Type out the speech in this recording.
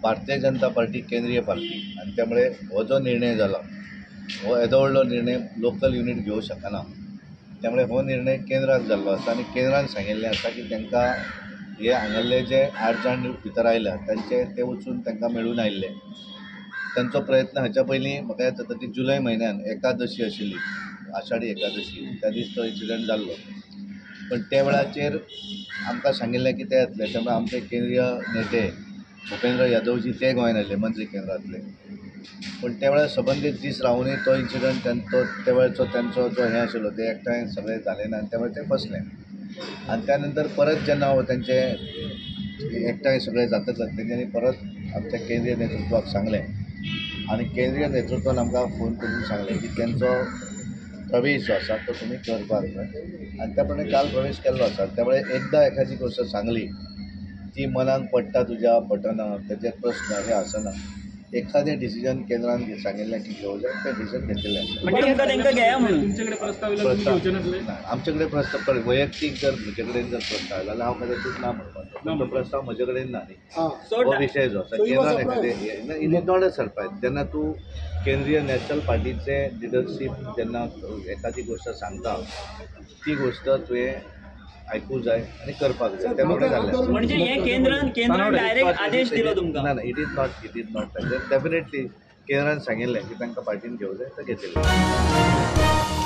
Bharatiya Janata party केंद्रीय party आनी त्यामुळे हो जो निर्णय जाला हो येदो व्हडलो निर्णय लोकल युनीट घेवंक शकना. त्यामुळे हो निर्णय केंद्राक जाल्लो आसा आनी केंद्रान सांगिल्लें आसा की तांकां हे हांगल्ले जे 8 जाण भितर आयल्या तांचे ते वचून तांकां मेळून आयिल्ले. तांचो प्रयत्न हाच्या पयलीं म्हाका याद जाता की जुलय म्हयन्यान एकादशी आशिल्ली, आषाढी एकादशी, त्या दीस तो इन्सिडंट जाल्लो. पण त्या वेळाचेर आमकां सांगिल्लें की ते येतले, त्यामुळे आमचे केंद्रीय नेते भूपेंद्र यादवजी ते गोंयान आयले, मंत्री केंद्रांतले. पण त्या वेळार सबंदीत दीस रावूनय तो इन्सिडंट तो त्या वेळाचो तांचो जो हें आशिल्लो ते एकठांय सगळें जालें ना आनी त्या वेळार ते फसले. आनी त्या नंतर परत जेन्ना हांव तांचे एकठांय सगळें जातकच तेंच्यांनी परत आमच्या केंद्रीय नेतृत्वाक सांगलें आनी केंद्रीय नेतृत्वान आमकां फोन करून सांगलें की तांचो प्रवेश जो आसा तो तुमी करपाक जाय आनी त्या प्रमाणे काल प्रवेश केल्लो आसा. त्यामुळे एकदां एखादी गोश्ट सांगली ती मनाक पडटा तुज्या पडना तेजेर प्रस्न हे आसना. एखादें डिसिजन केंद्रान सांगिल्लें की घेवं जाय तें डिसिजन घेतिल्लें आसा. आमचे कडेन प्रस्ताव वैयक्तीक जर म्हजे कडेन जर प्रस्ताव आयलो जाल्यार हांव कदाचीत ना म्हणपाचो, तो प्रस्ताव म्हजे कडेन ना न्ही. हो विशय जो आसा केंद्रान एखादें it is not a surprise. जेन्ना तूं केंद्रीय नॅशनल पार्टीचे लिडरशीप जेन्ना एखादी गोश्ट सांगता ती गोश्ट तुवें आयकूंक जाय आनी करपाक जाय. त्या प्रमाणे जाल्लें. म्हणजे हे केंद्रान डायरेक्ट आदेश दिलो तुमकां? ना ना, it is not definitely केंद्रान सांगिल्लें की तांकां पार्टीन घेवं जाय तें घेतिल्लें.